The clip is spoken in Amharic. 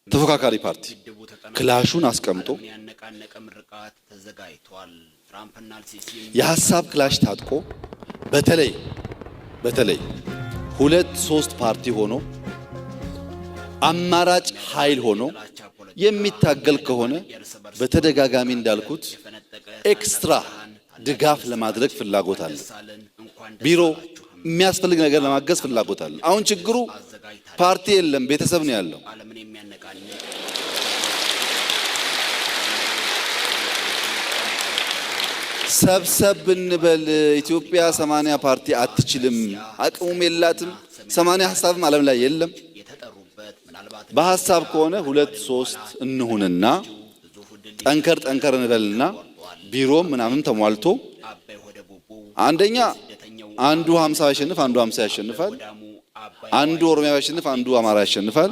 ተፎካካሪ ፓርቲ ክላሹን አስቀምጦ የሀሳብ ክላሽ ታጥቆ በተለይ በተለይ ሁለት ሶስት ፓርቲ ሆኖ አማራጭ ኃይል ሆኖ የሚታገል ከሆነ በተደጋጋሚ እንዳልኩት extra ድጋፍ ለማድረግ ፍላጎት አለ። ቢሮ የሚያስፈልግ ነገር ለማገዝ ፍላጎት አለ። አሁን ችግሩ ፓርቲ የለም፣ ቤተሰብ ነው ያለው። ሰብሰብ ብንበል ኢትዮጵያ 80 ፓርቲ አትችልም፣ አቅሙም የላትም። 80 ሀሳብም ዓለም ላይ የለም። በሀሳብ ከሆነ ሁለት ሶስት እንሁንና ጠንከር ጠንከር እንበልና ቢሮም ምናምን ተሟልቶ አንደኛ አንዱ 50 ያሸንፍ፣ አንዱ 50 ያሸንፋል። አንዱ ኦሮሚያ ያሸንፍ፣ አንዱ አማራ ያሸንፋል።